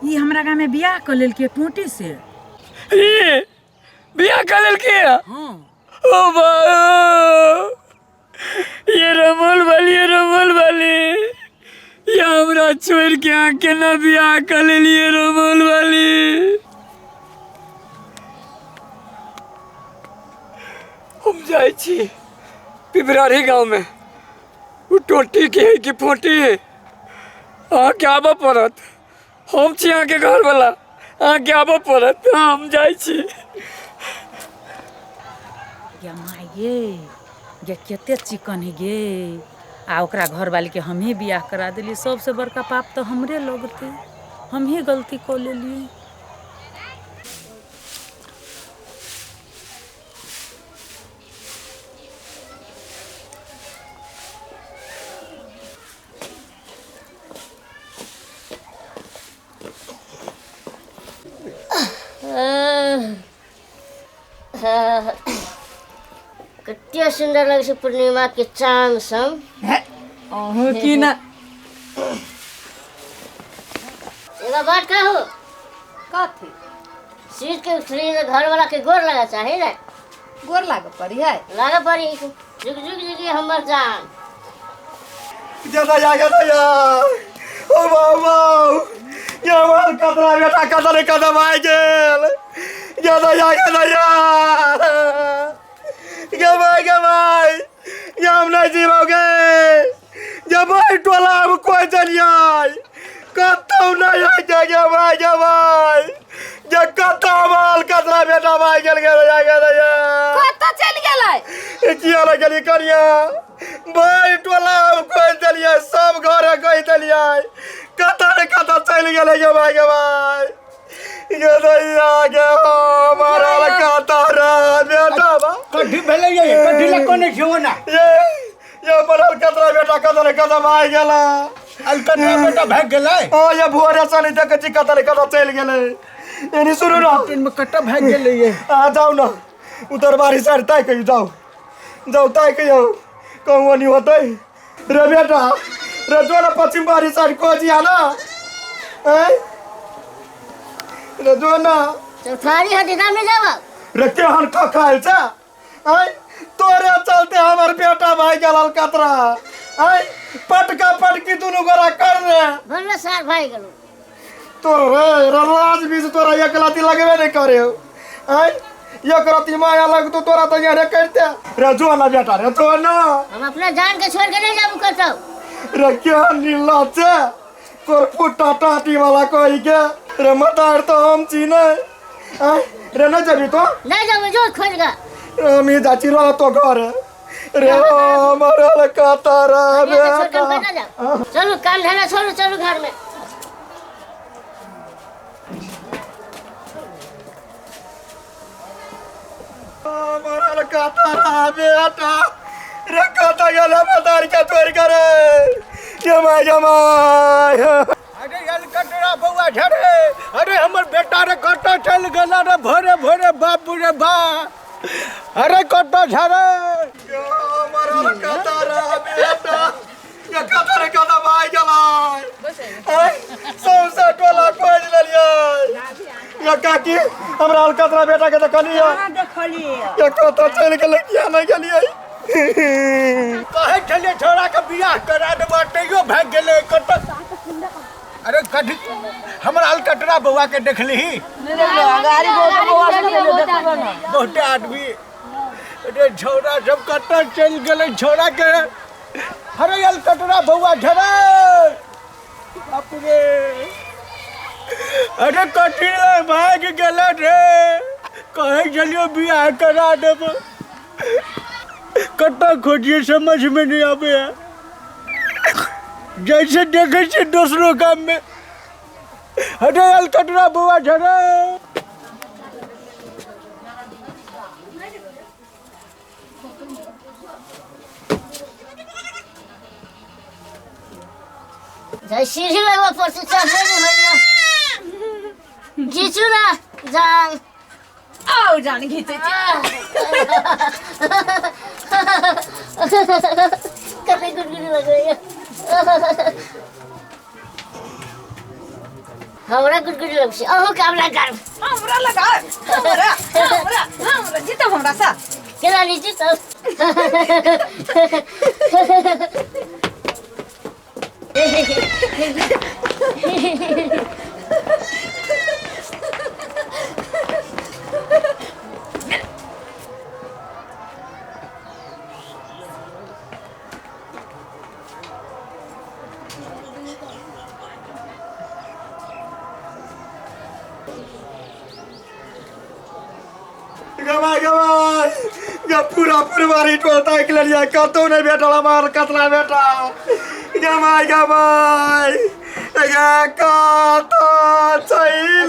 ई हमरा गाममे बियाह कऽ लेलकै टोटी से। ई बियाह कऽ लेलकै? हाँ। ओ बा, ये रमल वाली, ये रमल वाली, ये हमरा छोड़ के अहाँ केना बियाह कऽ लेलियै रमल वाली? हम जाइ छी पिपरारी गाँव में, ओ टोटी के है कि फोटी है, अहाँके आबऽ पड़त। हम छी अहाँके घरवला, अहाँके आबऽ पड़त। हम जाइ छी। गे माय गे, गे कते चिकन है गे। आ ओकरा घरवालीके हमही बियाह करा देलियै। सबसँ बड़का पाप तऽ हमरे लगतै, हमही गलती कऽ लेलियै। कते सुन्दर लगै छै पूर्णिमा के चाँद सब। अहूँ की ना। एगो बात कहू? कथी? सीट के उठली घर वाला के गोर लगा चाही ने। गोर लागे पड़ी है? लागे पड़ी। जुग जुग जुगी हमर जान। ज्यादा या ज्यादा या ओ बाबा, ये हमर कतरा बेटा कतरे कदम आइ गेल। ज्यादा या ज्यादा या गे भाई, गे भाई, ये हम नहीं जीवोगे। ये भाई टोला हम कोई चलिए कतौ नहीं है। गे गे भाई, गे भाई, ये कतौ माल कतरा बेटा भाई गेल गेल या गेल या। कतऽ चलि गेलै? किया लग गेली कनिया? भाई टोला हम कहि देलियै, सब घरे कहि देलियै, कतऽ ने कतऽ चलि गेलै। गे भाई, गे भाई, गे दैया गे, मरल कतऽ रे बेटा बा। कथी भेलै ये? कथी लए कोने छियौ ना? ये मरल कतरा बेटा कतऽ ने कतऽ भागि गेला। अलकतरा बेटा भागि गेलै? ओ ये भोरे से नहि देखै छी, कतऽ ने कतऽ चलि गेलै। एनी सुनू ना। ट्रेन में कतऽ भागि गेलै ये? अहाँ जाउ ने उतर बारी साइड ताकि कहियो, जाउ जाउ ताकि कहियो, कहूँ ओनी होतै। रे बेटा रे, जो ना पश्चिम बारी साइड खोजिया ना। ऐं रे, जो ना। चौथारी हटी नाम नहीं जावा। रे केहन खखायल छै? ऐं तोरे चलते हमर बेटा भाई गेल कतरा। ऐं पटका पटकी दुनू गोरा कर रे। भरले सार भाई गेलो। तोर रे राज बीज तोरा एक लाती लगबे नहीं करे। ऐं एक रति माया लग तो तोरा तो यहाँ करते। रे जो ना बेटा रे, जो ना। हम अपना जान के छोड़ के नहीं जाबू कतौ। रे क्या नीला छे कोरपुटा टाटी वाला कोई के रे मतार तो हम छी नहीं। ऐं रे नहीं जबी तो? नहीं जाबू, जो खोज गा। हम ही जाची रह तो घर रे मरल कतरा बेटा। बेटा चलू, काम धंधा छोड़ू, चलू घर में। मरल कतरा बेटा रे, कतऽ गेल मतार के छोड़ के रे? जमा जमा। अरे अलकतरा बौआ झरे, अरे हमर बेटा रे कतऽ चलि गेल रे भोरे भोरे? बाप रे बा, अरे कतऽ झरे? मरल कतरा बेटा, ये कतऽ रे कतऽ भागि गेलै? सौंसे टोला खोजि लेलियै। ये काकी, हमरा अलकतरा बेटा के देखलियै? देखलियै। ये कतऽ चलि गेलै? किया नहि गेलियै? कहै छलियै छोड़ा के बियाह करा देबऽ, तैयो भागि गेलै कतऽ। अरे कथी, हमरा अलकतरा बौआ के देखलिही? बहुते आदमी। अरे छौड़ा सब कतऽ चलि गेलै छौड़ा के? अरे अलकतरा बौआ झरे, बाप रे, अरे कथी रे भागि गेलै रे? कहै छलियै बियाह करा देबो। कतऽ खोजिए समझ में नहीं आवे है। जैसे देखे छियै दोसरो गाम में। अरे अलकतरा बौआ झरे। जाय सीढ़ी लगवा पर से चढ़े नहीं भैया, घीचू ना जान। आओ जान, घीचे छी। कते गुदगुदी लग रही है। हमरा गुदगुदी लगै छै, अहूँ के हमरा गर्व। हमरा लगा, हमरा हमरा हमरा जीतब हमरा सा। केना नहि जीतब? गमाय गमाय गे, पूरा पुरवारी टोल ताकि लेलियै, कतहु नहि भेटल हमर कतला बेटा। गमाय गमाय गे, कतऽ चलि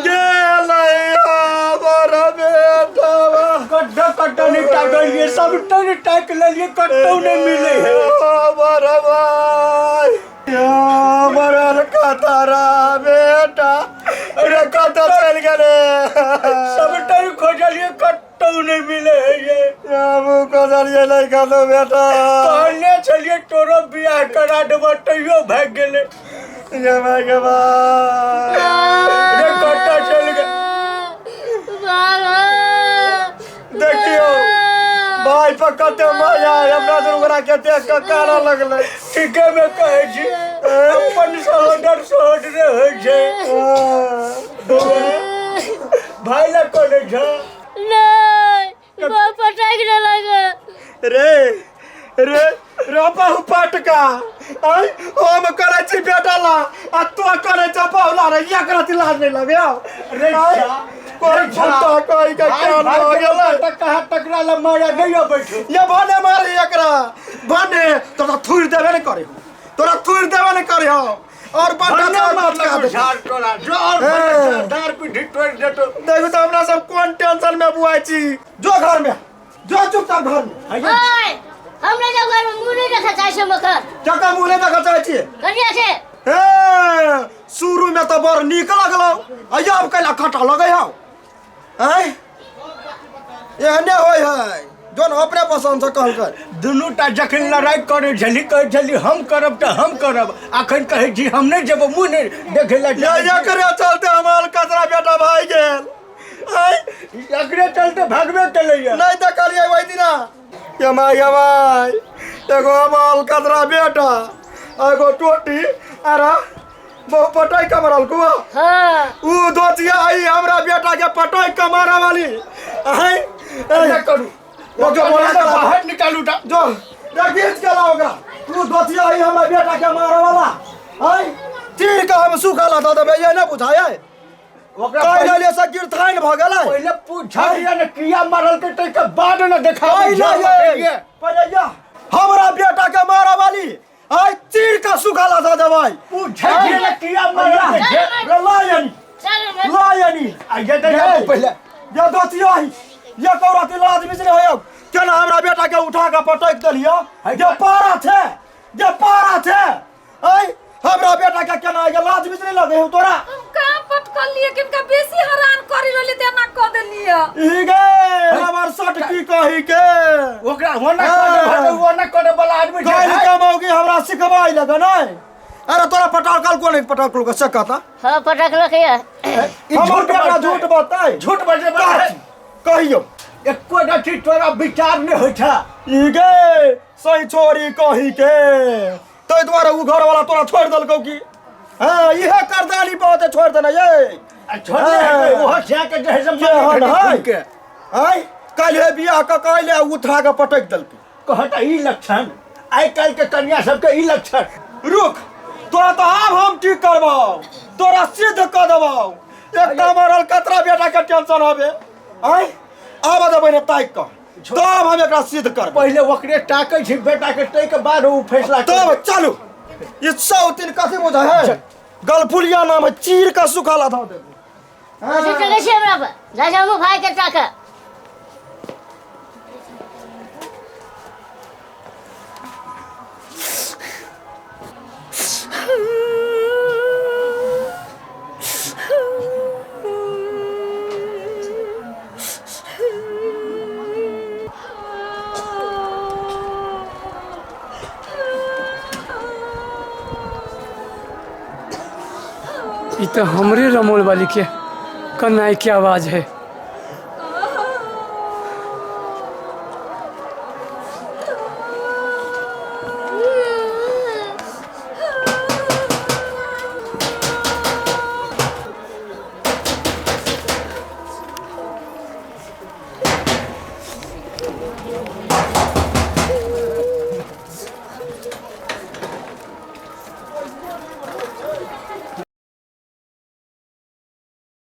गेलै हमर बेटवा? कड्डा कड्डा नहि ताकलियै, सबटा नहि ताकि लेलियै, कतहु नहि मिलै है। हमर भाय, हमर कतरा बेटा रे, कतऽ चलि गेलै? सबटा खोजलियै, कतहु नहि मिलै है ये। हमहूँ खोजलियै, नहि कतहु बेटा। कहने छलियै तोरो बियाह करा देबऽ, तैयो भागि गेलै। गे भाय, गे भाय रे, कतऽ चलि गेल? देखियौ भाई पर कते माया है, हमरा दुनू गोरा के देख कऽ कानऽ लगलै। ठीके मे कहै छी, अपन सहोदर सहोदरे होइ छै। बौआ, भाय लए करै छ? नहि, बाप पटकि देलक। रे रे रे बहु पटका, आय हम करै छी बेटा ला आ तो करै छ बहुला रे, एकरा ती लाज नहि लगे रे? आय, कोई फटा कोई के भाय कान भाय भऽ के गेलै। तक कहाँ तकरा लए माया नहि अबै छौ। ये भने मारे एकरा, भने तोरा थुरि देबे नहि करे हो, तोरा थुरि देबे नहि करे हो और बड़का भने चार मारलक पटका देबे। झाड़ तोरा जो और हे। डार पीठी तोड़ि देतौ। देखू तऽ हमरा सब कोन टेंशन में बुआइ छी। जो घर में जो, चुपचाप घर में। ओए, हमरा जब घरमे मुँह नहि देखऽ चाहै छै मकर। जकर मुँह नहि देखऽ चाहै छियै? कनिया छै। हे, शुरू में तऽ बड़ नीक लगलौ आ आब कैला खट्टा लगै हौ? आँय, एहने होइ है जोन अपने पसंद से कहलकै। दुनू टा जखन लड़ाइ करै छली, कहै छली हम करब तऽ हम करब। अखन कहै छी हम नहि जेबो, मुँह नहि देखै लए ये चाहै छी। एकरे चलते हमार कचरा बेटा भाग गेल। आँय, एकरे चलते भागबे केलैया। नहि देखलियै ओहि दिना। ये माय ये माय, एगो हमार कचरा बेटा, एगो टोटी, अरे बहु पटै के मरल कुआ। हाँ। ऊ दोतिया आई हमरा बेटा के पटै के मारा वाली। आँय, एना करू। ओ जो बोला ओकरा बाहर निकालू टा। जो रे, घीच के लाओ ओकरा। तू दोतिया आई हमरा बेटा के मारा वाला। आँय, तीर के हम सुखा ला दऽ देबै, ये नहि बुझाय? ओकरा कहि पहिले रहलियै से गिरथाइन भऽ गेलै। पहिले पूछा दिया ने किया मारल के, ताहिके बाद ने देखा। पहिले ये, पहिले ये हमरा बेटा के मारा वाली, आइ तीर के सुखा ला दऽ देबै। पूछा दिया ने किया मारल के। रे लायनी। चल। लायनी। आ ये तऽ पहिले ये दोतिया ही ये कौरती लाज बिच नहीं होयो, केना हमरा बेटा के उठा के पटक देलियो? ये पारा थे, ये पारा थे। ऐ हमरा बेटा के केना ये लाज बिच नहीं लगे हो तोरा? हम कहाँ पटकल लिए? किनका बेसी हैरान करी रहली ते एना कऽ देलियै। ई गे हमर सट की कही के ओकरा होना करे भले, ओना करे वाला आदमी छै। काल्हि कमाओगी हमरा सिखबाई लगे नहीं। अरे तोरा पटाकल को नहीं पटाकल को से कहता? हाँ, पटकलक ये। ई हमर झूठ बेटा बाजतै। झूठ बताई? झूठ बजे वाला। कहियो एको रति तोरा विचार नहि होइ छ। ई गे सही छोरी कही के, ताहि दुआरे उ घर वाला तोरा छोड़ि देलकौ की? हाँ, इहे करदानी बहुत छोड़ि देने ये। आ छोड़ने हेतै, ओहो सिया के जे है से केहन मारि है? के आँय, काल्हि बियाह कऽ काल्हि उठा कऽ पटकि देलकै। कहता ई लक्षण, आइ काल्हि के कन्या सबके ई लक्षण। रुक, तोरा तऽ आब हम ठीक करबौ, तोरा सिद्ध कऽ देबौ। एकटा मरल कतरा बेटा के टेंशन हबे। आँय, आब देबै ने ताकि कऽ, तब हम एकरा सिद्ध करबै। पहिले ओकरे टाकै छी बेटा के, ताहिके बाद ओ फैसला तब चलू। ई सौ तीन कथी बुझा है? गलफुलिया नाम है, चीर कऽ सुखा धऽ देबै। कथी चलै छै हमरा पर? जा जा, हमहूँ भाइके ताकऽ। ई तो हमरे रमोल वाली के कन्नाई के आवाज है।